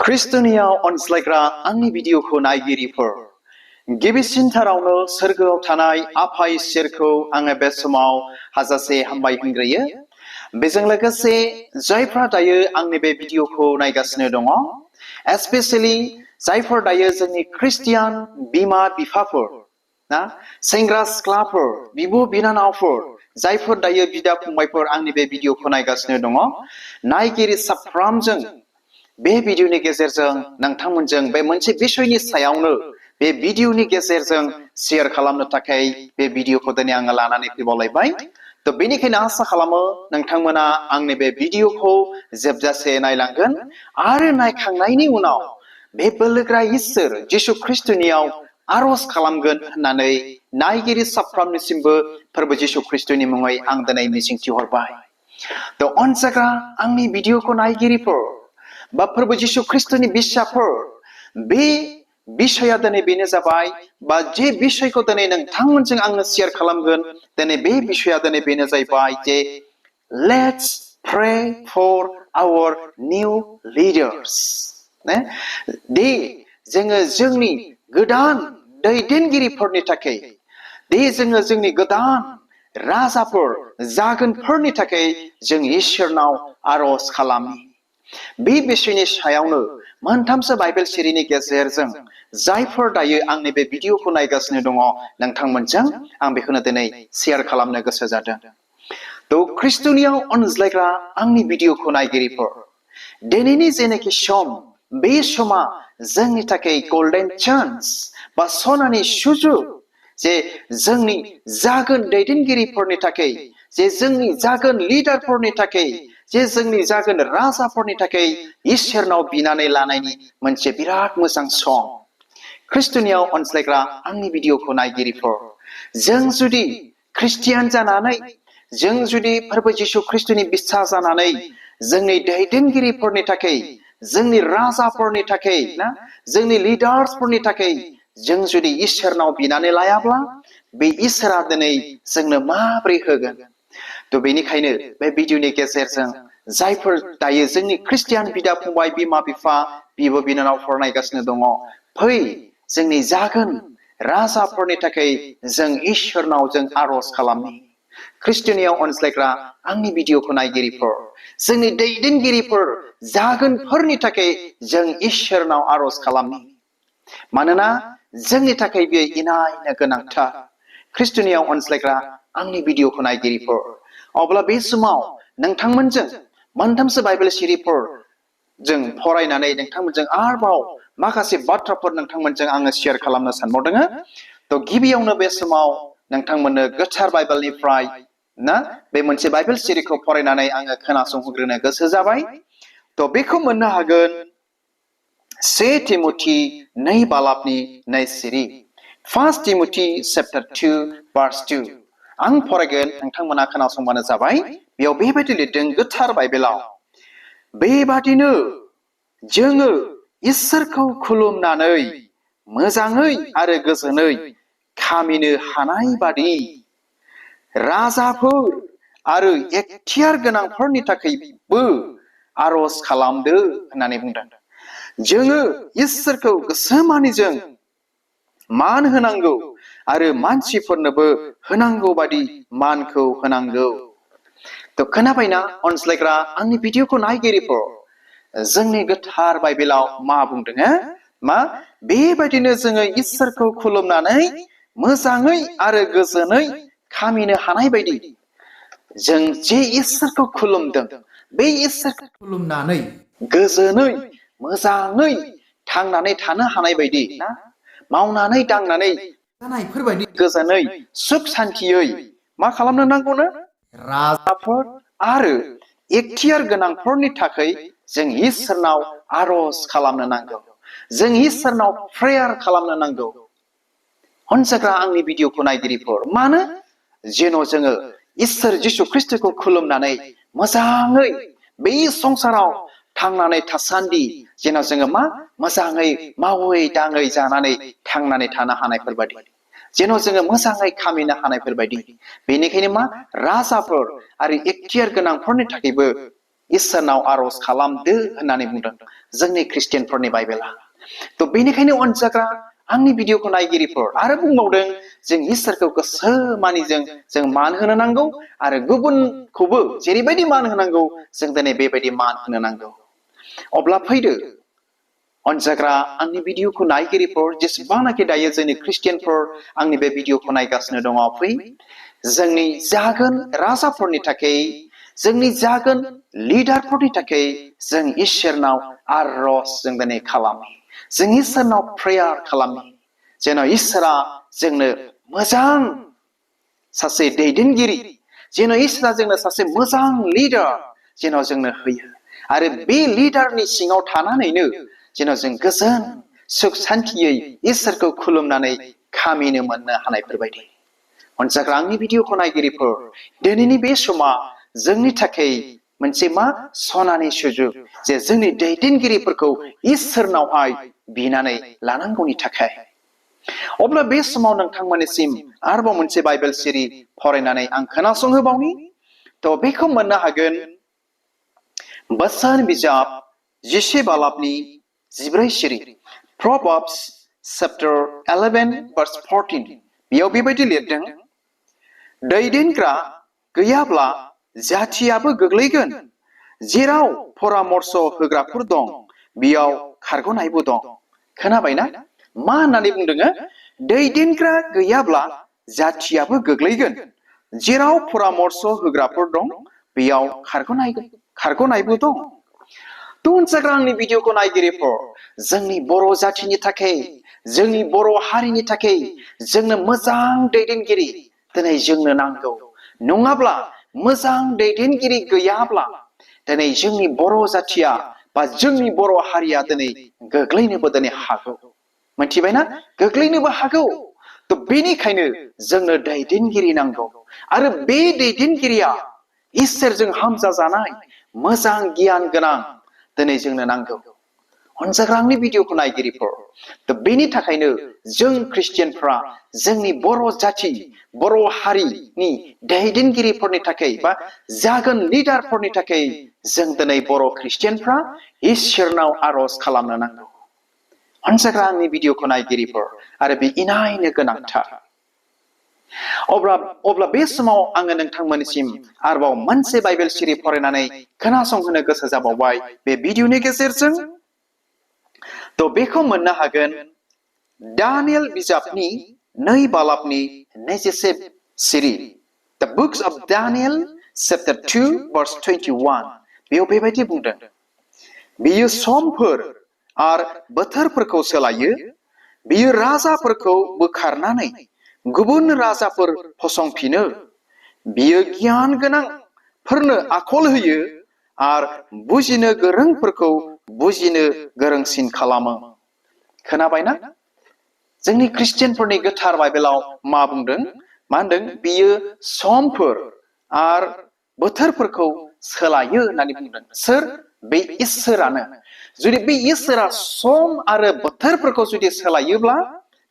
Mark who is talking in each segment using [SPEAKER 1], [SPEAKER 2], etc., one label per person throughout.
[SPEAKER 1] खृष्टनियाव अनज्लायग्रा आंनि भिडिअखौ नायगिरिफोर गिबिसिनथारावनो सोरगोआव थानाय आफा इसोरखौ आङो बे समाव हाजासे हामबाय होनग्रोयो। बेजों लोगोसे जायफ्रा दायो आंनि बे भिडिअखौ नायगासिनो दङ, एस्पेसियेलि जायफोर दायो जोंनि ख्रिस्टियान बिमा बिफाफोर ना, सेंग्रा सिख्लाफोर, बिब' बिनानावफोर, जायफोर दायो बिदा फंबायफोर आंनि बे भिडिअखौ नायगासिनो दङ, नायगिरि साफ्रोमजों बे भिडिअनि गेजेरजों नोंथांमोनजों बे मोनसे बिषयनि सायावनो बे भिडिअनि गेजेरजों शेयार खालामनो थाखाय बे भिडिअखौ दिनै आङो लानानै फैबावलायबाय। तो बेनिखायनो आसा खालामो नोंथांमोना आंनि बे भिडिअखौ जोबजासे नायलांगोन आरो नायखांनायनि उनाव बे बोलोग्रा इसोर जिसु ख्रिस्टनियाव आरज खालामगोन होननानै नायगिरि साफ्रोमनिसिमबो फोरबो जिसु ख्रिस्टनि मुङै आं दिनै मिजिंथिहरबाय। तो अनजाग्रा आंनि भिडिअखौ नायगिरिफोर बा फोरबो जिसु ख्रिस्टनि बिसाफोर, बे बिषया दिनै बेनो जाबाय, बा जे बिषयखौ दिनै नोंथांमोनजों आङो शेयार खालामगोन, दिनै बे बिषया दिनै बेनो जाहैबाय जे let's pray for our new leaders. दे जोङो जोंनि गोदान दैदेनगिरिफोरनि थाखाय, दे जोङो जोंनि गोदान राजाफोर जागोनफोरनि थाखाय जों इसोरनाव आरज खालामो। बे बिषयनि सायावनो मोनथामसो बाइबेल सिरिनि गेजेरजों जायफोर दायो आंनि बे भिडिअखौ नायगासिनो दङ, नोंथांमोनजों आं बेखौनो दिनै शेयार खालामनो गोसो जादों। तो ख्रिस्टनियाव अनज्लायग्रा आंनि भिडिअखौ नायगिरिफोर, दिनैनि जेनाखि सम, बे समा जोंनि थाखाय गल्डेन चान्स बा सनानि सुजुग, जे जोंनि जागोन दैदेनगिरिफोरनि थाखाय, जे जोंनि जागोन लिडारफोरनि थाखाय, जे जोंनि जागोन राजाफोरनि थाखाय इसोरनाव बिनानै लानायनि मोनसे बिराद मोजां सम। ख्रिस्टनियाव अनज्लायग्रा आंनि भिडिअखौ नायगिरिफोर, जों जुदि ख्रिस्टियान जानानै, जों जुदि फोरबो जिसु ख्रिस्टनि बिसा जानानै जोंनि दैदेनगिरिफोरनि थाखाय, जोंनि राजाफोरनि थाखाय ना, जोंनि लिडार्सफोरनि थाखाय जों जुदि इसोरनाव बिनानै लायाब्ला बे इसोरा दिनै जोंनो माब्रै होगोन? तो बेनिखायनो बे भिडिअनि गेजेरजों जायफोर दायो जोंनि ख्रिस्टियान बिदा फंबाय, बिमा बिफा, बिब' बिनानावफोर नायगासिनो दङ, फै जोंनि जागोन राजाफोरनि थाखाय जों इसोरनाव जों आरज खालामनि। ख्रिस्टनियाव अनज्लायग्रा आंनि भिडिअखौ नायगिरिफोर, जोंनि दैदेनगिरिफोर जागोनफोरनि थाखाय जों इसोरनाव आरज खालामनि। मानोना जोंनि थाखाय बेयो इनायनो गोनांथार। ख्रिस्टनियाव अनज्लायग्रा आंनि भिडिअखौ नायगिरिफोर, अब्ला बे समाव नोंथांमोनजों मोनथामसो बाइबेल सिरिफोर जों फरायनानै नोंथांमोनजों आरोबाव माखासे बाथ्राफोर नोंथांमोनजों आङो शेयार खालामनो सानबावदों। तो गिबियावनो बे समाव नोंथांमोननो गोथार बाइबेलनिफ्राय ना बे मोनसे बाइबेल सिरिखौ फरायनानै आङो खोनासंहोग्रोनो गोसो जाबाय। तो बेखौ मोननो हागोन 1 तिमथि 2 बालाबनि 2 सिरि, 1 तिमथि चैप्टार 2 verse 2। आं फरायगोन, नोंथांमोना खोनासंबानो जाबाय। बेयाव बेबायदि लिरदों गोथार बाइबेलाव, बेबादिनो जोङो इसोरखौ खुलुमनानै मोजाङै आरो गोजोनै खामिनो हानाय बादि राजाफोर आरो एखथियार गोनांफोरनि थाखायबो आरज खालामदो होननानै बुंदों। जोङो इसोरखौ गोसोमानिजों मान होनांगौ आरो मानसिफोरनोबो होनांगौ बादि मानखौ होनांगौ। तो खोनाबायना अनज्लायग्रा आंनि भिडिअखौ नायगिरिफोर, जोंनि गोथार बाइबेलाव मा बुंदों? मा बेबायदिनो जोङो इसोरखौ खुलुमनानै मोजाङै आरो गोजोनै खामिनो हानाय बायदि, जों जे इसोरखौ खुलुमदों, बे इसोरखौ खुलुमनानै गोजोनै मोजाङै थांनानै थानो हानाय बायदि ना, मावनानै दांनानै जानायफोरबायदि गोजोनै सुख सान्थियै मा खालामनो नांगौनो? राजाफोर आरो एखथियार गोनांफोरनि थाखाय जों इसोरनाव आरज खालामनो नांगौ, जों इसोरनाव प्रेयार खालामनो नांगौ। अनजाग्रा आंनि भिडिअखौ नायगिरिफोर, मानो? जेन' जोङो इसोर जिसु ख्रिस्टखौ खुलुमनानै मोजाङै बे संसाराव थांनानै थासान्दि जेन' जोङो मा मोजाङै मावै दाङै जानानै थांनानै थानो हानायफोरबायदि, जेन' जोङो मोजाङै खामिनो हानायफोरबायदि। बेनिखायनो मा राजाफोर आरो एखथियार गोनांफोरनि थाखायबो इसोरनाव आरज खालामदो होननानै बुंदों जोंनि ख्रिस्टियानफोरनि बाइबेला तो बेनिखायनो अनजाग्रा आंनि भिडिअखौ नायगिरिफोर आरो बुंबावदों जों इसोरखौ गोसो मानिजों जों मान होनो नांगौ आरो गुबुनखौबो जेरैबायदि मान होनांगौ जों दिनै बेबायदि मान होनो नांगौ अब्ला फैदो अनजाग्रा आंनि भिडिअखौ नायगिरिफोर जेसेबांनाखि दायो जोंनि ख्रिस्टियानफोर आंनि बे भिडिअखौ नायगासिनो दङ फै जोंनि जागोन राजाफोरनि थाखाय जोंनि जागोन लिडारफोरनि थाखाय जों इसोरनाव आरज जों दिनै खालामो जों इसोरनाव प्रेयार खालामो जेन' इसोरा जोंनो मोजां सासे दैदेनगिरि जेन' इसोरा जोंनो सासे मोजां लिडार जेन' जोंनो होयो आरो बे लिडारनि सिङाव थानानैनो जेन' जों गोजोन सुख सान्थियै इसोरखौ खुलुमनानै खामिनो मोननो हानायफोरबायदि अनजाग्रा आंनि भिडिअखौ नायगिरिफोर दिनैनि बे समा जोंनि थाखाय मोनसे मा सनानि सुजुग जे जोंनि दैदेनगिरिफोरखौ इसोरनावहाय बिनानै लानांगौनि थाखाय अब्ला बे समाव नोंथांमोननिसिम आरोबाव मोनसे बाइबेल सिरि फरायनानै आं खोनासंहोबावनि थ' बेखौ मोननो हागोन बोसोन बिजाब 10 बालाबनि 14 सिरि Proverbs chapter 11 verse 14 बेयाव बेबायदि लिरदों दैदेनग्रा गैयाब्ला जाथियाबो गोग्लैगोन जेराव परामर्श होग्राफोर दं बेयाव खारग'नायबो दं खोनाबायना मा होननानै बुंदों दैदेनग्रा गैयाब्ला जाथियाबो गोग्लैगोन जेराव परामर्श होग्राफोर दं बेयाव खारग'नायबो दं अनजाग्रा आंनि भिडिअखौ नायगिरिफोर जोंनि बर' जाथिनि थाखाय जोंनि बर' हारिनि थाखाय जोंनो मोजां दैदेनगिरि दिनै जोंनो नांगौ नङाब्ला मोजां दैदेनगिरि गैयाब्ला दिनै जोंनि बर' जाथिया बा जोंनि बर' हारिया दिनै गोग्लैनोबो दिनै हागौ मोनथिबायना गोग्लैनोबो हागौ थ' बेनिखायनो जोंनो दैदेनगिरि नांगौ आरो बे दैदेनगिरिया इसोरजों हामजाजानाय मोजां गियान गोनां दिनै जोंनो नांगौ अनजाग्रा आंनि भिडिअखौ नायगिरिफोर थ' बेनि थाखायनो जों ख्रिस्टियानफ्रा जोंनि बर' जाथि बर' हारिनि दैदेनगिरिफोरनि थाखाय बा जागोन लिडारफोरनि थाखाय जों दिनै बर' ख्रिस्टियानफ्रा इसोरनाव आरज खालामनो नांगौ अनजाग्रा आंनि भिडिअखौ नायगिरिफोर आरो बे इनायनो गोनांथार अब्ला बे समाव आङो नोंथांमोननिसिम आरोबाव मोनसे बाइबेल सिरि फरायनानै खोनासंहोनो गोसो जाबावबाय बे भिडिअनि गेजेरजों थ' बेखौ मोननो हागोन दानियेल बिजाबनि 2 बालाबनि 21 सिरि The books of Daniel chapter 2 verse 21 बेयाव बेबायदि बुंदों बियो समफोर आरो बोथोरफोरखौ सोलायो बियो राजाफोरखौ बोखारनानै गुबुन राजाफोर फसंफिनो बियो गियान गोनांफोरनो आखल होयो आरो बुजिनो गोरोंफोरखौ बुजिनो गोरोंसिन खालामो खोनाबायना जोंनि ख्रिस्टियानफोरनि गोथार बाइबेलाव मा बुंदों मा होनदों बियो समफोर आरो बोथोरफोरखौ सोलायो होननानै बुंदों सोर बे इसोरानो जुदि बे इसोरा सम आरो बोथोरफोरखौ जुदि सोलायोब्ला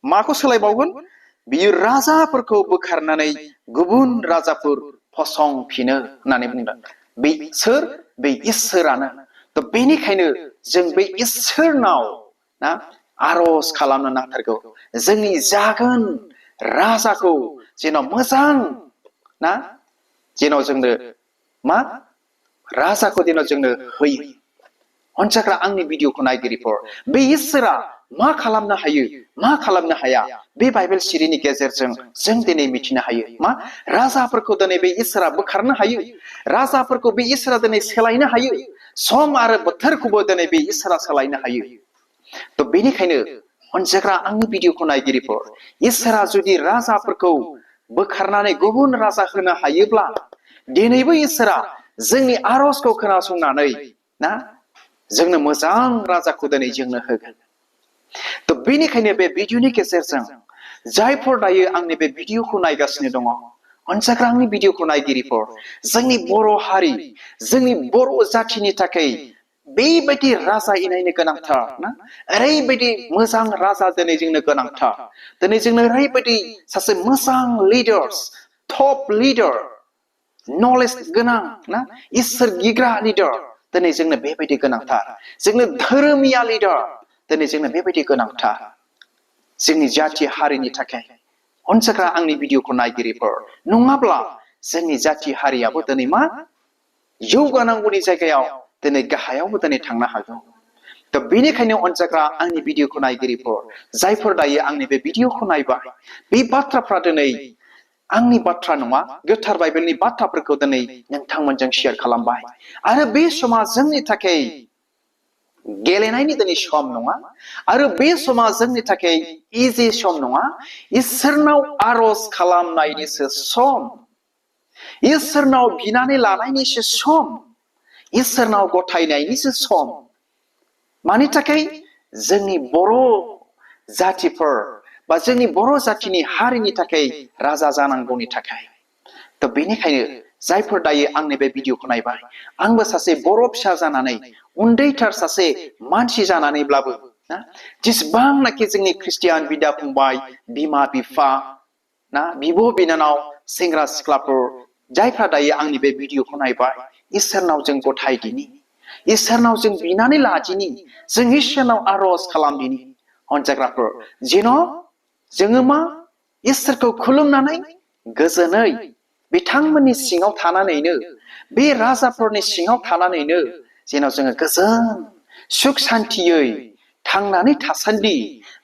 [SPEAKER 1] माखौ सोलायबावगोन बियो राजाफोरखौ बोखारनानै गुबुन राजाफोर फसंफिनो होननानै बुंदों बे सोर बे इसोरानो थ' बेनिखायनो जों बे इसोरनाव ना आरज खालामनो नांथारगौ जोंनि जागोन राजाखौ जेन' मोजां ना जेन' जोंनो मा राजाखौ जेन' जोंनो होयो अनजाग्रा आंनि भिडिअखौ नायगिरिफोर बे इसोरा मा खालामनो हायो मा खालामनो हाया बे बाइबेल सिरिनि गेजेरजों जों दिनै मिथिनो हायो मा राजाफोरखौ दिनै बे इसोरा बोखारनो हायो राजाफोरखौ बे इसोरा दिनै सोलायनो हायो सम आरो बोथोरखौबो दिनै बे इसोरा सोलायनो हायो थ' बेनिखायनो अनजाग्रा आंनि भिडिअखौ नायगिरिफोर इसोरा जुदि राजाफोरखौ बोखारनानै गुबुन राजा होनो हायोब्ला दिनैबो इसोरा जोंनि आरजखौ खोनासंनानै ना जोंनो मोजां राजाखौ दिनै जोंनो होगोन थ' बेनिखायनो बे भिडिअनि गेजेरजों जायफोर दायो आंनि बे भिडिअखौ नायगासिनो दङ अनजाग्रा आंनि भिडिअखौ नायगिरिफोर जोंनि बर' हारि जोंनि बर' जाथिनि थाखाय बेबायदि राजा इनायनो गोनांथार ना ओरैबायदि मोजां राजा दिनै जोंनो गोनांथार दिनै जोंनो ओरैबायदि सासे मोजां लिडार्स टप लिडार नलेज गोनां ना इसोर गिग्रा लिडार दिनै जोंनो बेबायदि गोनांथार जोंनो धोरोमिया लिडार दिनै जोंनो बेबायदि गोनांथार जोंनि जाथि हारिनि थाखाय अनसायग्रा आंनि भिडिअखौ नायगिरिफोर नङाब्ला जोंनि जाथि हारियाबो दिनै मा जौगानांगौनि जायगायाव दिनै गाहायावबो दिनै थांनो हागौ दा बेनिखायनो अनसायग्रा आंनि भिडिअखौ नायगिरिफोर जायफोर दायो आंनि बे भिडिअखौ नायबाय बे बाथ्राफ्रा दिनै आंनि बाथ्रा नङा गोथार बाइबेलनि बाथ्राफोरखौ दिनै नोंथांमोनजों शेयार खालामबाय आरो बे समा जोंनि थाखाय गेलेनायनि दिनै सम नङा आरो बे समा जोंनि थाखाय इजि सम नङा इसोरनाव आरज खालामनायनिसो सम इसोरनाव बिनानै लानायनिसो सम इसोरनाव गथायनायनिसो सम मानि थाखाय जोंनि बर' जातिफोर बा जोंनि बर' जातिनि हारिनि थाखाय राजा जानांगौनि थाखाय दा बेनिखायनो जायफोर दायो आंनि बे भिडिअखौ नायबाय आंबो सासे बर' फिसा जानानै उन्दैथार सासे मानसि जानानैब्लाबो ना जेसेबांनाखि जोंनि ख्रिस्टियान बिदा फंबाय बिमा बिफा ना बिब' बिनानाव सेंग्रा सिख्लाफोर जायफ्रा दायो आंनि बे भिडिअखौ नायबाय इसोरनाव जों गथायदिनि इसोरनाव जों बिनानै लादिनि जों इसोरनाव आरज खालामदिनि अनजाग्राफोर जेन' जोङो मा इसोरखौ खुलुमनानै गोजोनै बिथांमोननि सिङाव थानानैनो बे राजाफोरनि सिङाव थानानैनो जेन' जोङो गोजोन सुख सान्थियै थांनानै थासान्दि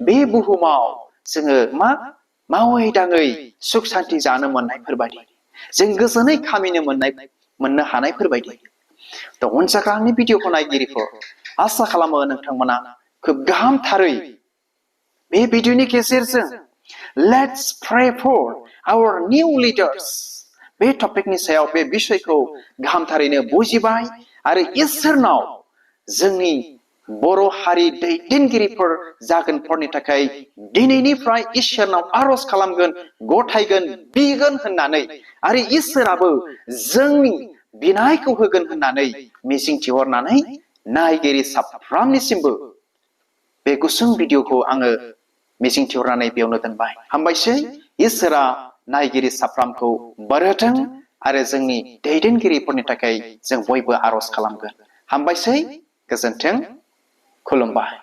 [SPEAKER 1] बे बुहुमाव जोङो मा मावै दाङै सुख सान्थि जानो मोननायफोरबायदि जों गोजोनै खामिनो मोननो हानायफोरबायदि दा अनसायग्रा आंनि भिडिअखौ नायगिरिफोर आसा खालामो नोंथांमोना खोब गाहामथारै बे भिडिअनि गेजेरजों let's pray for our new leaders बे टपिकनि सायाव बे बिषयखौ गाहामथारैनो बुजिबाय आरो इसोरनाव जोंनि बर' हारि दैदेनगिरिफोर जागोनफोरनि थाखाय दिनैनिफ्राय इसोरनाव आरज खालामगोन गथायगोन बिगोन होननानै आरो इसोराबो जोंनि बिनायखौ होगोन होननानै मिजिंथिहरनानै नायगिरि साफ्रोमनिसिमबो बे गुसुं भिडिअखौ आङो मिजिंथिहरनानै बेयावनो दोनबाय हामबायसै इसोरा नायगिरि साफ्रोमखौ बोरहोथों आरो जोंनि दैदेनगिरिफोरनि थाखाय जों बयबो आरज खालामगोन हामबायसै गोजोन्थों खुलुमबाय